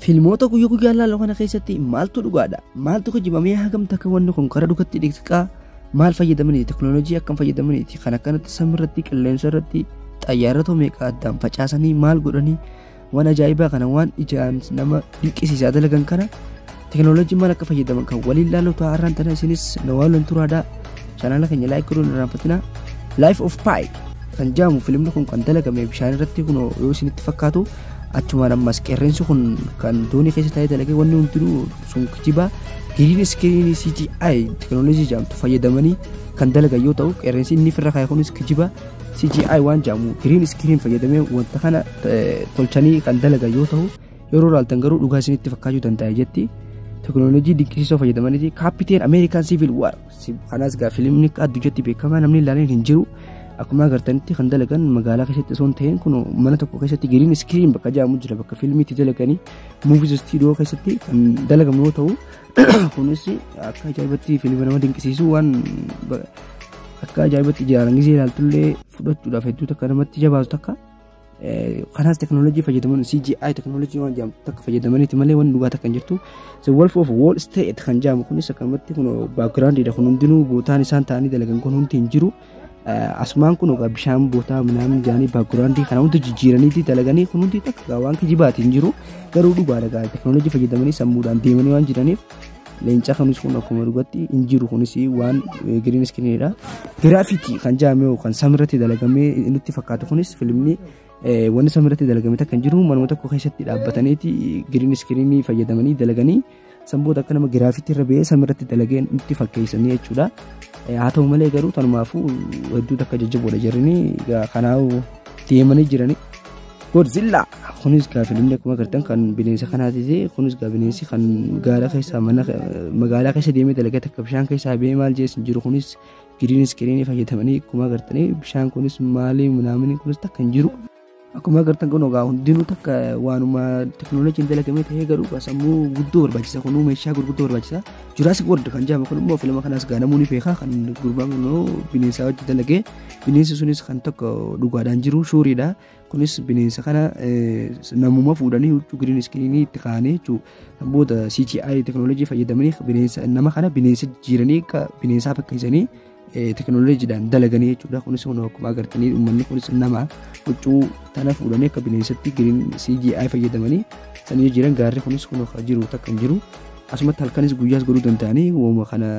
Filmoota guyyaa guyyaa ilaallu kana keessatti maaltu dhugaadha? Maaltu kijibamee hagam takka wanni kun karaa dhugatti dhiqaa? Maal fayyadamanii? Teknooloojii akkam fayyadamaniiti? Kan akkanatti samiirratti, qilleensa irratti xayyaarota meeqa addaan facaasanii maal godhanii waan ajaa'ibaa kana, waan ijaan nama dinqisiisaa dalagan kana, teknooloojii maal akka fayyadaman kan waliin ilaallu ta'a har'aan tana. Isinis na waan turaadhaa, chaanaala keenya like godhuun irraanfatinaa. Life of Pi kan jedhamu filimni kun kan dalagame bishaan irratti. Kun yoo isinitti fakkaatu achumaan ammas qeerrensi kun kan doonii keessa taa'ee dalagee wanni hundinuu sun kijibaa. Green screen CGI teknooloojii jedhamtu fayyadamanii kan dalagan yoo ta'u, qeerrensi inni firra kaa'e kunis kijiba. CGI waan jedhamu green screen fayyadamee wanta kana tolchanii kan dalagan yoo ta'u, yeroo ilaaltan garuu dhugaa isinitti fakkaachuu danda'a jetti. Teknooloojii dinqisiisoo fayyadamaniiti. Captain American Civil War kanaas gaa filimni addunyaatti beekamaa namni ilaaleen hin jiru. Akkuma agartanitti kan dalagan magaalaa keessatti osoo hin ta'in kun mana tokko keessatti green screen bakka jedhamu jira, bakka fiilmii itti dalaganii movies studio keessatti kan dalagamu yoo ta'u, kunis akka ajaa'ibatti fiilma nama dinqisiisu, waan akka ajaa'ibatti ijaan gisee ilaaltullee fudhachuudhaaf hedduu takka namatti jabaatu takka. Kanaas teknooloojii fayyadaman, CGI teknooloojii waan jedhamu takka fayyadamaniiti malee waan dhugaa takka hin jirtu. The Wolf of Wall Street kan jedhamu kunis akkanumatti kun backgroundiidha. Kun hundinuu bootaan isaan ta'anii dalagan kun hundi hin jiru. Asumaan kun egaa bishaan bootaa minaamin jedhanii backgroundii kana hundi jijjiiraniiti dalaganii. Kun hundi takka waan kijibaati, hin jiru, garuu dhugaadha gaa teknooloojii fayyadamanii sammuudhaan deemanii waan jiraniif. Leenca kanis kun akkuma dhugatti hin jiru, kunis waan green screenidha. Gravity kan jedhame kan samiirratti dalagamee nutti fakkaatu kunis filimni wanni samiirratti dalagame takka hin jiru. Manuma tokko keessatti dhaabbataniiti green screenii fayyadamanii dalaganii sanboota akka nama gravity irra ba'ee samiirratti dalagee nutti fakkeessanii jechuudha. Haa ta'u malee garuu tanumaafuu hedduu takka jajjaboodha jiranii kanaaf deemanii jiranii. Godzilla kunis gaa filimni akkuma agartan kan bineensa kanaati. Kunis gaa bineensi kan gaara keessa mana magaalaa keessa deemee dalagee takka bishaan keessaa ba'ee maal jees hin jiru. Kunis green screenii fayyadamanii akkuma agartanii bishaan kunis maalii minaaminii kunis takka hin jiru. Akkuma agartan kun egaa hundinuu takka waanuma teknooloojiin dalagamee ta'ee garuu sammuu guddoo barbaachisa, kunuu meeshaa gurguddoo barbaachisa. Jurassic World kan jedhamu kun immoo filma kanas gaa namoonni beekaa, kan gurbaan kun bineensa wajji dalagee bineensi sunis kan tokko dhugaadhaan jiru shuuriidha. Kunis bineensa kana namuma fuudhanii huccuu green screenii itti kaa'anii jechuudha. Booda CGI teknooloojii fayyadamanii bineensa nama kana bineensa jijjiiranii akka bineensaa fakkeessanii teknooloojiidhaan dalaganii jechuudha. Kunis kun akkuma agartanii uummanni kunis nama huccuu tana fuudhanii akka bineensatti green CGI fayyadamanii sanii jiran. Gaarri kunis kun jiru takka hin jiru. Asumatti halkanis guyyaas godhuu danda'anii uumama kana.